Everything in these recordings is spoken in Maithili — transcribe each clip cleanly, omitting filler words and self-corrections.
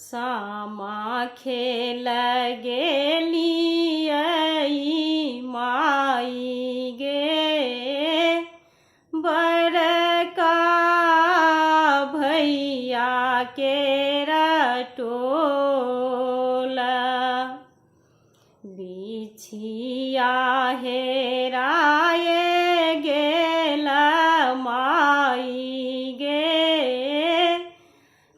सामा खेल गेलियै माई गे, बड़का भैया के टोला। बिछिया हेराए गेल माई गे,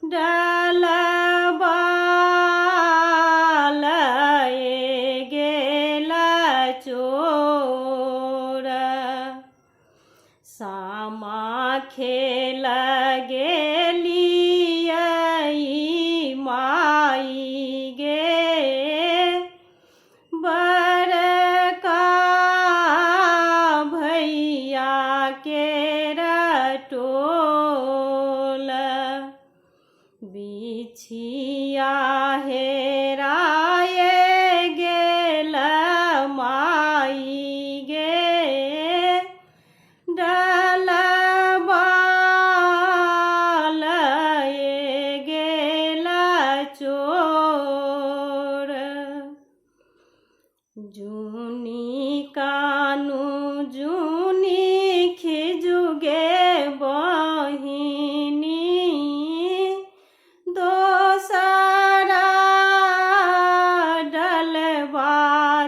डलबा लए गेल चोर। सामा खेल गेलियै माई गे, बड़का भैया के टोल। बिछिया हेराए गेल माई गे, डलबा लए गेल चोर। जुनी कानू जुनी खिजुगे बहिनी, दोसरा डलबा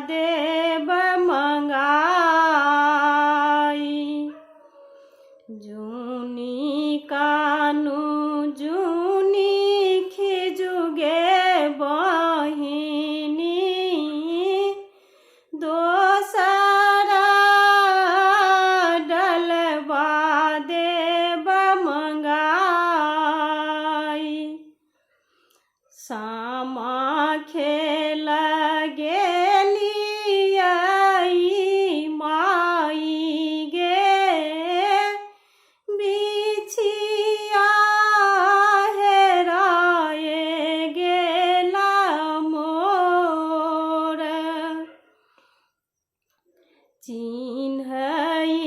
देब मंगाई। जुनी कानू जुनी खिजुगे बहिनी, दोसरा डलबा देब मंगाई। सामा खेल गेलियै माई गे, बिछिया हेराए गेला मोर। चिन्हैते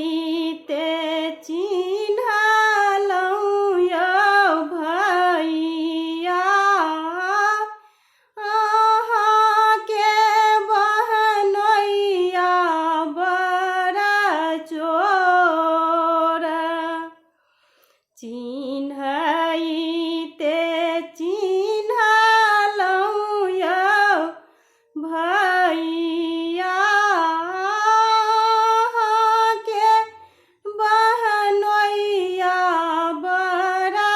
चिन्हलहुँ यौ भैया, अहाँके बहनोइया बड़ा चोर। चिन्हैते चिन्हलहुँ यौ भैया, अहाँके बहनोइया बड़ा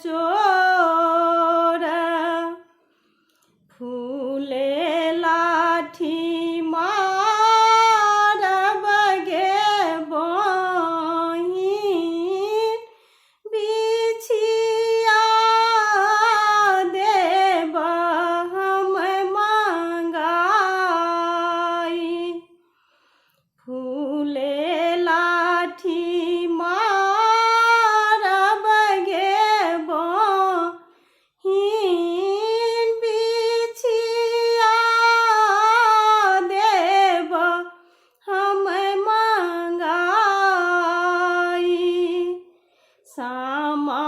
चोर। फूले लाठी मारब गे बहिन, बिछिया देब हम मंगाई। फूले लाठी मारब गे बहिन, बिछिया देब हम मंगाई। सामा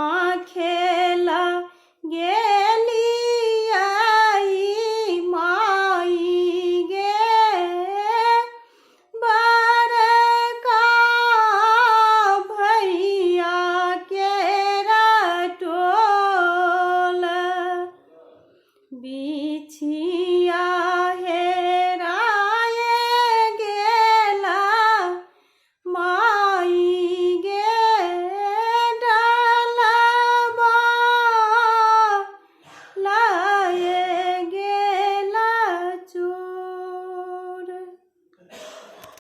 खेल गेलियै माई गे, बड़का भैया के टोल। बिछिया